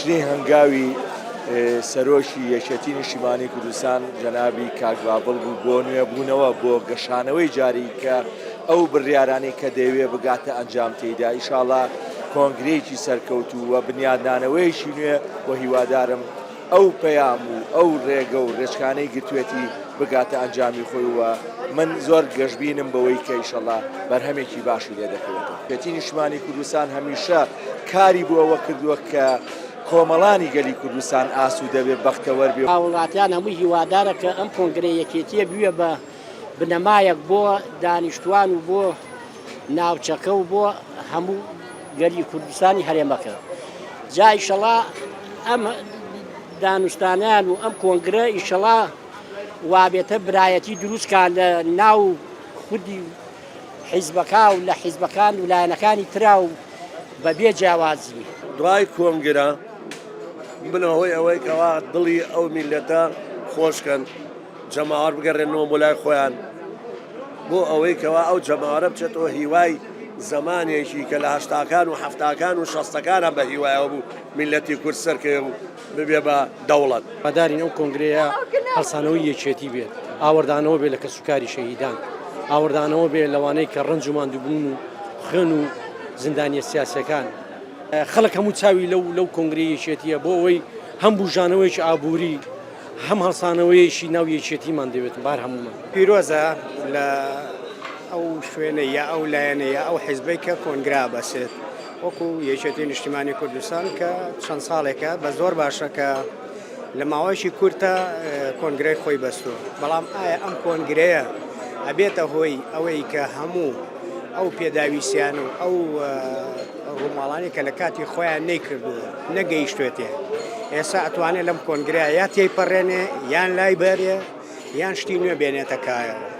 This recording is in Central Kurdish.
گرنگترین هەنگاوی سەرۆکی یەکێتی نیشتیمانی کوردستان جەنابی کاک بابڵ بوو بۆ نوێبوونەوە بۆ گەشانەوەی جاری کە ئەو بڕیارانەی کە دەیەوێ بگاتە ئەنجام تێیدا ئیشاڵا کۆنگرەیەکی سەرکەوتوو و بنیادنانەوەیەکی نوێ و هیوادارم ئەو پەیام و ئەو ڕێگە و ڕێچکانەی گرتوێتی بگاتە ئەنجامی خۆی و من زۆر گەشبینم بەوەی کە ئیشەڵا بەرهەمێکی باشی لێ دەکەوێتەوە. یەکێتی نیشتمانی کوردستان هەمیشە کاری بۆ ئەوە کردووە کە کۆمەڵانی گەلی کوردستان ئاسوودە بێ، بەختەوەر بێ. هاووڵاتیان هەمووی هیوادارە کە ئەم کۆنگرەی یەکێتییە بوێ بە بنەمایەک بۆ دانیشتوان و بۆ ناوچەکە و بۆ هەموو گەلی کوردستانی هەرێمەکە. جا ئیشەڵا ئەم دانوستانیان و ئەم کۆنگرە ئیشەڵا وابێتە برایەتی دروستکا لە ناو خودی حیزبەکە و لە حیزبەکان و لایەنەکانی ترا و بە بێ جیاوازی. دوای کۆنگرە ببنە هۆی ئەوەی کەوا دڵی ئەو میللەتە خۆش کەن، جەماوەر بگەڕێننەوە بۆ لای خۆیان، بۆ ئەوەی کەوا ئەو جەماوەرە بچێتەوە هیوای زەمانێکی کە لە هەشتاکان و حەفتاکان و شەستەکانە بە هیوایەوە بوو میللەتی کورد سەرکەوێ و ببێ بە دەوڵەت. هیوادارین ئەو کۆنگرەیە هەڵسانەوەی یەکێتی بێت، ئاوڕدانەوە بێت لە کەسوکاری شەهیدان، ئاوڕدانەوە بێت لەوانەی کە ڕەنج و ماندووبوون و خوێن و زیندانییە سیاسییەکان. خەڵک هەموو چاوی لەو لەو کۆنگرەی یەکێتییە بۆ ئەوەی هەم بوژانەوەیەکی ئابووری، هەم هەڵسانەوەیەکی ناو یەکێتیمان دەوێت بار هەموومان. پیرۆزە لە ئەو شوێنەی یا ئەو لایەنەی یا ئەو حیزبەی کە کۆنگرە ئەبەسێت وەکو یەکێتی نیشتیمانی کوردستان کە چەند ساڵێکە بە زۆر باشە کە لە ماوەیەکی کورتە کۆنگرەی خۆی بەستووە بەڵام ئایا ئەم کۆنگرەیە ئەبێتە هۆی ئەوەی کە هەموو ئەو پێداویستیان و ئەو ڕووماڵانی کە لە کاتی خۆیان نەیکردووە نەگەیشتێتێ ئێستا ئەتوانێت لەم کۆنگرە یا تێیپەڕێنێ یان لای بەرێ یان شتی نوێ بێنێتە کایەوە.